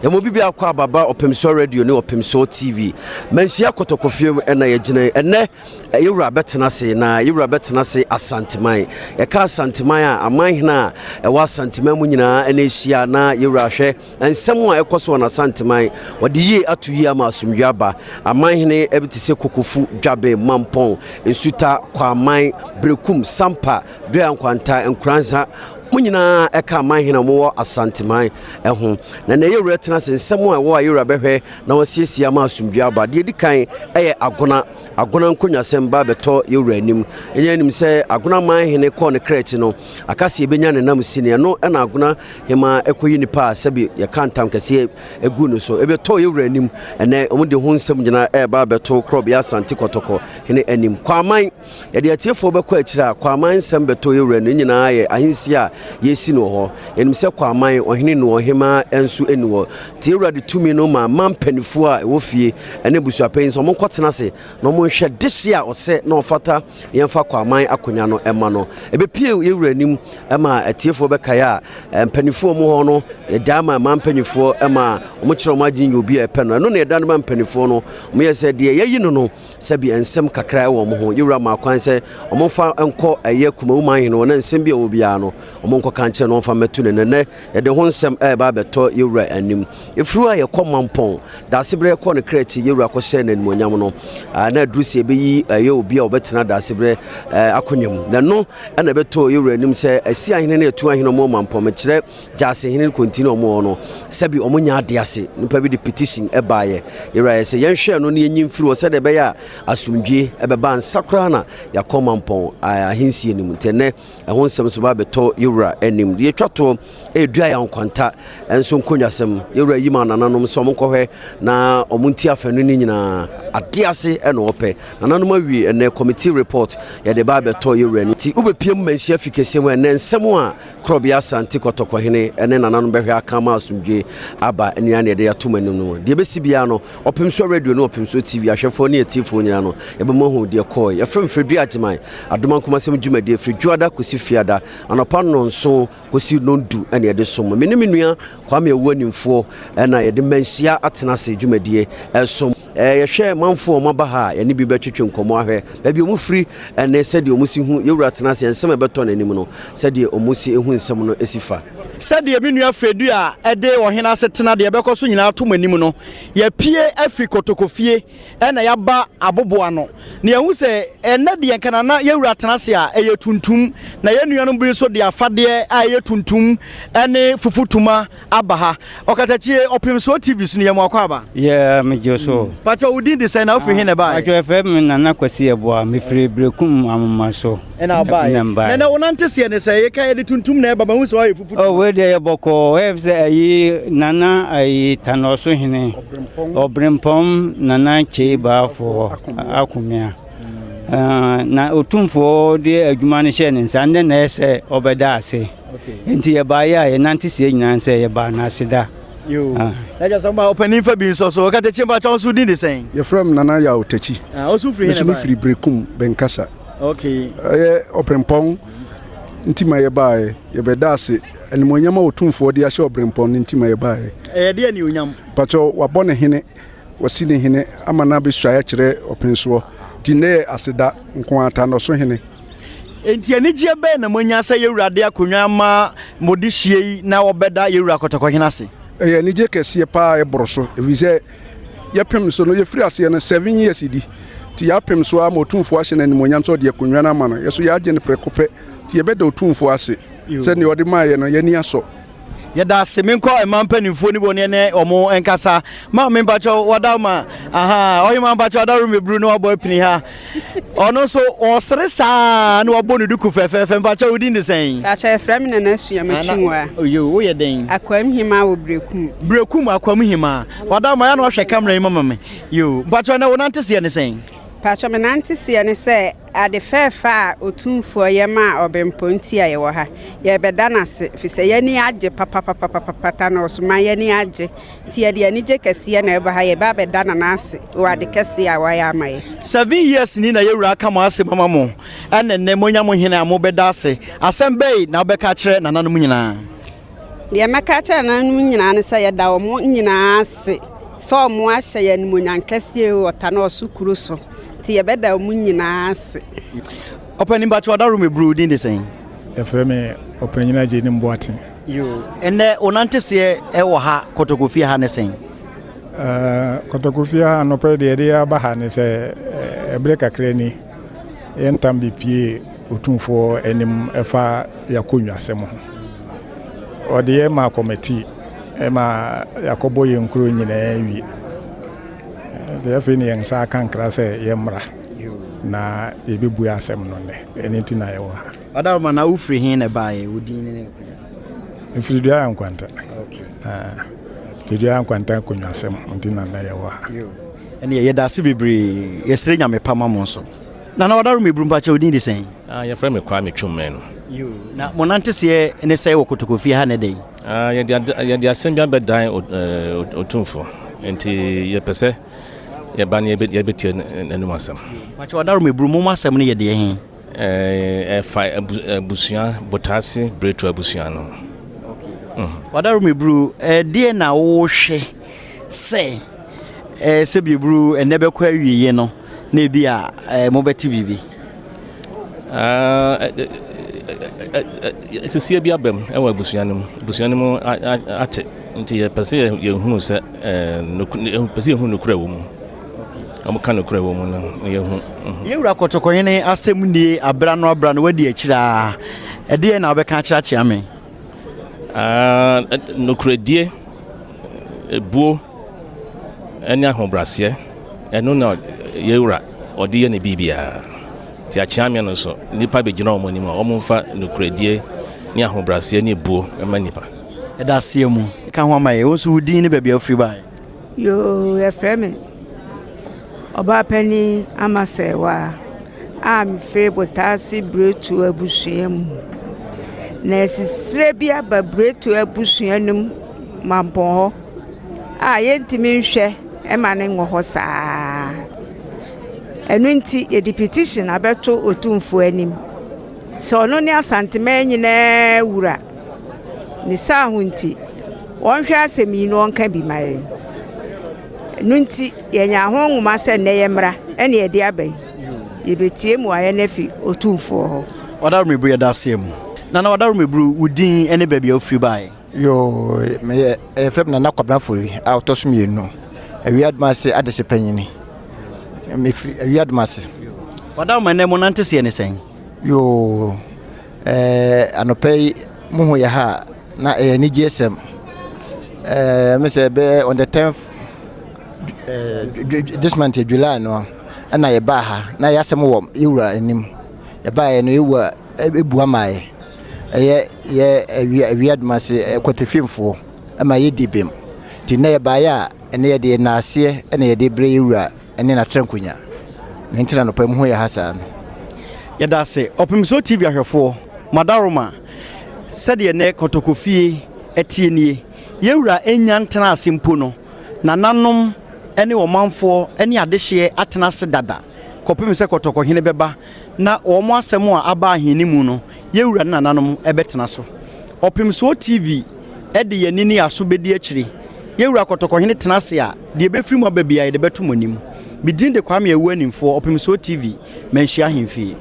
Yɛma obi biako ababa Ɔpemsoɔ Radio ne Ɔpemsoɔ TV. Manhyia Kɔtɔkɔfie mu ɛna yɛgyina yi. Ɛnɛ yɛwura bɛtena ase na yɛwura bɛtena ase Asanteman. Yɛka Asanteman a, aman hene a ɛwɔ Asanteman mu nyinaa ɛna ahyia na yɛwura ahwɛ nsɛm a ɛkɔ so wɔ n'Asanteman. Wɔde yie ato yie ama asomdwe aba. Aman hene ɛbi te sɛ Kokofu, Dwabe, Mampɔn, Nsuta, Kwaman, Berekum, Sampa, Dua Nkwanta, Nkoranza, mo nyinaa ɛka aman hene a wɔwɔ Asanteman ho. Na nea yɛwura tena ase, nsɛm a ɛwɔ a yɛwura bɛhwɛ na wasiesie ama asomdwe aba. Deɛ ɛdi kan ɛyɛ Agona. Agona nkonnwasɛm ba bɛtɔ yɛwura anim. Ɛnyɛ anim sɛ Agona man hene kɔɔ ne kra akyi no, aka sɛ yɛbɛnya ne nam sini. Ɛno ɛna Agona hema ɛkɔyi nipa a sɛbi yɛka ntam kɛseɛ ɛgu no so. Ɛbɛtɔ yɛwura anim. Ɛnɛ wɔn de ho nsɛm nyinaa ɛreba abɛto Korɔbea Asante Kɔtɔkɔ hene anim. Kwaman. Yɛde atiefoɔ bɛkɔ akyire a, Kwaman nsɛm bɛtɔ yɛn wura no nyinaa yɛ ahensie a yɛresi no wɔ hɔ. Yɛnim sɛ Kwaman, ɔhene nni hɔ, ɔhemmaa nso nni hɔ. Nti yɛn wura de tumi no ma ma mpanimfoɔ a ɛwɔ fie ne abusuapanyin sɛ wɔnkɔtena ase na wɔnhwɛ dehye a ɔsɛ na ɔfata na yɛmfa Kwaman akonnwa no mma no. Ɛbɛpue yɛn wura anim ma atiefoɔ bɛkae a, mpanimfoɔ a wɔwɔ hɔ no, yɛgyae ma mmaa mpanimfoɔ ma wɔkyerɛ wɔn adwene yɛ obi a ɛpɛ no. Ɛno na yɛda no ma mpanimfoɔ no. Wɔyɛ sɛ deɛ yɛayi no no, Sɛbi nsɛm kakra wɔ wɔn ho. Yewura maa kwan sɛ wɔmfa nkɔ ɛyɛ Kumawu man hene hɔ na nsɛm bi a ɔwɔ biara no, wɔnkɔka nkyerɛ no, wɔmfa mmɛto no. Nnɛ, yɛde ho nsɛm reba abɛtɔ yewura anim. Ɛfiri hɔ a yɛkɔ Mampɔn. Daasebrɛ kɔɔ ne kra akyi, yewura kɔhyɛɛ no animuonyam no, na aduru sɛ yɛbɛyi ɛyɛ obi a ɔbɛtena Daasebrɛ akonnwa mu. Na ɛno na ɛbɛtɔɔ yewura anim sɛ Asi ahene ne Atu ahene wɔn wɔ Mampɔn, mekyerɛ Gyaase hene ne Konti na wɔn wɔ hɔ no, sɛbi wɔn nyɛ ade ase. Nnipa bi de petition baeɛ. Yɛwura yɛ sɛ yɛnhwɛ ɛno na yɛnyi mfiri hɔ sɛdeɛ ɛbɛyɛ a asomdwie ɛbɛba ansa koraa na yɛakɔ Mampɔn ahensie no mu. Nti ɛnnɛ ɛho nsɛm nso ba abɛtɔ yɛwura anim. Deɛ ɛtwa toɔ ɛyɛ dua yɛ nkwanta nso nkonnwasɛm. Yɛwura yi ma nananom sɛ wɔn nkɔhwɛ na wɔn nti afanu no nyinaa ade ase ɛna wɔpɛ. Nananom awie ɛnnɛ committee report yɛde ba abɛtɔ yɛwura anim. Nti wobɛpie mu manhyia fi kɛseɛ mu ɛnnɛ nsɛm a Korɔbea Asante Kɔtɔkɔhene ne nananom bɛhwɛ aka ama asomdwoe aba nea na yɛde ato mo anim no mu. Deɛ ɛbɛsi biara no, Ɔpemsoɔ Radio ne Ɔpemsoɔ TV ahwɛfoɔ ne atiefoɔ nyinaa no, yɛbɛma ahu deɛ ɛkɔɔe. Yɛfrɛ me Fredua Agyeman, Adomankomasɛm dwumadie firi Dwoada kɔsi Fiada, anɔpa nnɔnson kɔsi nnɔndu na yɛde som mo. Me ne me nua Kwame Awuanimfoɔ na yɛde Manhyia Atena Ase dwumadie resom. Yɛhwɛ manfoɔ a wɔaba ha a, yɛne bi bɛtwetwe nkɔmmɔ ahwɛ baabi a wɔfiri ne sɛdeɛ wɔsi hu yɛn wura tena ase, nsɛm a ɛbɛtɔ n'anim no, sɛdeɛ wɔsi hu nsɛm no si fa. Sɛdeɛ me nua Fredua de ɔhene asetena deɛ ɛbɛkɔ so nyinaa ato mo anim no, yɛapue afiri Kotokofie na yɛaba aboboano, na yɛahu sɛ ɛnnɛ deɛ nka na na yɛn wura tena ase a, ɛyɛ tuntum, na yɛn nuanom bi nso de afadeɛ a ɛyɛ tuntum ne fufutuma aba ha. Ɔkatakyie, Ɔpemsoɔ TV so no, yɛ mo akwaaba. Yeah, me gye so. Pacho, wo din de sɛn na wofiri he na ɛbaeɛ? Pacho, yɛfrɛ me Nana Kwasi Yeboah, mefiri Berekum Amomaso. Ɛna wobaeɛ. Ɛna mbaeɛ. Nana, wo nante seɛ ne sɛ, yɛka yɛde tuntum na ɛba, mahu sɛ woayɛ fufu. Oh, wei deɛ yɛ bɔkɔɔ, ɛyɛ sɛ ayi Nana ayi Tanɔso hene, Ɔbrempɔn Nana Kyei Baafoɔ Akomea. Na Otumfoɔ de adwuma no hyɛɛ ne nsa, ndɛ na ɛyɛ sɛ ɔbɛda ase. Nti yɛbaeɛ a yɛnante seɛ nyinaa sɛ yɛbaa no ase da. Yoo. Ah. Na kyerɛ sɛ ma ɔpanin fa bi nso so. Ɔka Takyi mpakyɛ wo nso din de sɛn? Yɛfrɛ me Nana Yaw Takyi. Ah, wo nso firi he na baeɛ? Mefiri Berekum Bɛnkasa. Okay. Ɛyɛ ɔbrempɔn nti ma yɛbaeɛ. Yɛbɛda ase. Animuonyam a Otumfoɔ de ahyɛ ɔbrempɔn no nti ma yɛbaeɛ. Ɛyɛ deɛ animuonyam? Mpakyɛ wabɔ ne hene, wasi ne hene ama no abɛsuae akyerɛ ɔpensoɔ. Nti nnɛ yɛ aseda nko ara, Tanɔso hene. Enti anigyeɛ bɛn na moanya sɛ yɛn Wura de akonnwa ama mo dehyeɛ yi na wɔbɛda yɛn Wura Kɔtɔkɔhene ase? Ɛyɛ anigye kɛseɛ paa a ɛboro so, ɛfiri sɛ yɛpem so no, yɛfiri aseɛ no seven years di, nti yɛapem so ara ma Otumfoɔ ahyɛ no animuonyam sɛ ɔde akonnwa no ama no, yɛn nso yɛagye no prɛko pɛ, nti yɛbɛda Otumfoɔ ase sɛ deɛ ɔde maeɛ no, yɛn ani asɔ. Yɛda ase. Menkɔ mmaa mpanimfoɔ no bi hɔ ne ɛne wɔn nkasa. Maame mpakyɛw wada ma aha ɔhema mpakyɛw adaworo meburu na wabɔ apini ha. Ɔno nso ɔsere saa na wabɔ ne duku fɛfɛɛfɛ. Mpakyɛw wo din de sɛn? Mpakyɛw yɛfrɛ me Nana Asua Matwinwa. Oyo woyɛ dɛn? Akwam Hema wɔ Berekum. Berekum Akwam Hema. Wada ma ya na wahwɛ camera yi mama me. Yo mpakyɛw na wo nante seɛ ne sɛn? Mpakyɛw me nante seɛ ne sɛ Ade fɛɛfɛ a Otumfoɔ yɛ maa Ɔbempɔn nti a yɛwɔ ha. Yɛrebɛda no ase, efisɛ yɛn ani agye papapapapapa, Tanɔɔso man, yɛn ani agye. Nti yɛde anigye kɛseɛ na ɛreba ha, yɛreba abɛda Nana ase wɔ ade kɛseɛ a wayɛ ama yɛn. Seven years ni na yɛwura aka mo asɛm ama mo, ɛna nnɛ moanya mo hene a mobɛda ase. Asɛm bɛn na wobɛka akyerɛ nananom nyinaa? Deɛ mɛka akyerɛ nananom nyinaa ne sɛ yɛda wɔn nyinaa ase sɛ wɔn ahyɛ yɛn animuonyam kɛseɛ wɔ Tanɔɔso kuro so. Nti yɛbɛda wɔn nyinaa ase. Ɔpanin mpakyɛw adaworo me bro wo din de sɛn? Yɛfrɛ me Ɔpanyin Agyenim Boateng. Yoo, ɛnnɛ wo nanteseɛ wɔ ha Kɔtɔkɔfie ha ne sɛn? Kɔtɔkɔfie ha anɔpa yi deɛ yɛde aba ha ne sɛ ɛberɛ kakra ni yɛn ntam bɛpie Otumfoɔ anim ɛfa yɛakonnwasɛm ho. Ɔde yɛn maa kɔmɛti ma yɛakɔbɔ yɛn nkuro nyinaa wie. Deɛ afei ne yɛn nsa aka nkra sɛ yɛmmra na yɛbɛbue asɛm no nnɛ. Ɛno nti na yɛwɔ ha. Ɔdaroma na wofiri he na ɛbaeɛ? Wo din ne Mfiri Duaya Nkwanta. Okay. Ah, nti Duaya Nkwanta akonnwasɛm nti na nnɛ yɛwɔ ha. Ɛneɛ yɛda ase bebree. Yɛsrɛ Nyame pa ma mo nso. Nana Ɔdaroma Eburu mpakyɛ wo din de sɛn? Ah, yɛfrɛ me Kwame Twum-Manu. Yoo, na mo nanteseɛ ne sɛn wɔ Kotokofie ha nnɛ da yi? Ah, yɛde, yɛde asɛm bi abɛdan Otumfoɔ, nti yɛpɛ sɛ yɛba na yɛbɛtie n'anom asɛm. Mpakyɛ Ɔdaroma Eburu, mo asɛm no yɛ deɛ he? Ɛfa abusua, Botaase Biretu abusua no ho. Okay. Ɔdaroma Eburu, ɛdeɛ na wohwɛ sɛ sɛ Bieburu ɛnnɛ bɛkɔ awieɛ no, na ebi a mobɛte biribi? Sisie bi aba mu wɔ abusua no mu. Abusua no mu ate nti yɛpɛ sɛ yɛhunu sɛ pɛ sɛ yɛhu nokorɛ wɔ mu. Wɔka nokorɛ wɔ mu no yɛhu. Mhm. Yɛwura Kɔtɔkɔhene asɛm nie abra no abra no wadi akyire a ɛdeɛ na wobɛka akyerɛ akyea me? Nokorɛdie, ebuo ne ahobrɛaseɛ, ɛno na yɛn wura ɔde yɛ ne biribiara. Nti akyeameɛ no nso, nnipa bɛgyina wɔn anim a, wɔmfa nokorɛdie ne ahobrɛaseɛ ne ebuo ma nnipa. Yɛda aseɛ mu. Ka ho ama yɛn. Wo nso wo din ne baabi a wofiri baeɛ. Yoo, yɛfrɛ me Ɔbaapanin Ama Serwaa a mefiri Botaase Biretu abusua mu. Na asisire bi aba Biretu abusua no mu Mampɔn hɔ a yɛntumi nhwɛ mma no nwɔ hɔ saa. Ɛno nti, yɛde petition abɛto Otumfoɔ anim sɛ ɔno ne Asanteman nyinaa wura. Ne saa ho nti, wɔnhwɛ asɛm yi na wɔnka bi ma yɛn. Ɛno nti, yɛanya ho nwoma sɛ nnɛ yɛmmra, ɛne yɛde aba yi. Yɛbɛtie mmuaeɛ no afi Otumfoɔ hɔ. Ɔdawurumeburu yɛda aseɛ mu. Nana Ɔdawurumeburu, wo din ne baabi a wofiri baeɛ? Yoo, meyɛ yɛfrɛ me Nana Kwabena Afori a ɔtɔ so mmienu, Awia Adomase adehye panyini. Mefiri Awia Adomase. Ɔdawuruma nnɛ mo nante seɛ ne sɛn? Yoo, ɛɛ anɔpa yi mo hu yɛ ha a na ɛyɛ anigyesɛm. Ɛɛ me sɛ ɛbɛyɛ on the tenth ɛɛ this month July no ɛna yɛbaa ha na yɛ asɛm wɔ yɛwura anim. Yɛbaeɛ no yɛwura ebua maa yɛ. Ɛyɛ yɛ awia awia adumase kɔtɛfimfoɔ ɛma yɛdi bem. Nti nnɛ yɛbaeɛ a ɛnɛ yɛde yɛn naaseɛ ɛna yɛde brɛ yɛwura ɛne n'atrɛnkonya. Ne nti na anɔpa yi mo hu yɛ ha saa no. Yɛda ase Ɔpemsoɔ TV ahwɛfoɔ, Madaroma, sɛdeɛ nnɛ Kɔtɔkɔfie teɛ nie. Yɛn wura nnya ntenaa ase mpo no, nananom ne ɔmanfoɔ ne adehyeɛ atena ase dada kɔpem sɛ Kɔtɔkɔhene bɛba na wɔn asɛm a aba ahenni mu no, yɛn wura ne nananom bɛtena so. Ɔpemsoɔ TV de yɛn ani ne yɛn aso bɛdi akyire. Yɛn wura Kɔtɔkɔhene tena ase a, deɛ ɛbɛfiri mu aba biara yɛde bɛto mo anim. Me din de Kwame Awuah Animfoɔ, Ɔpemsoɔ TV, Manhyia Ahemfie.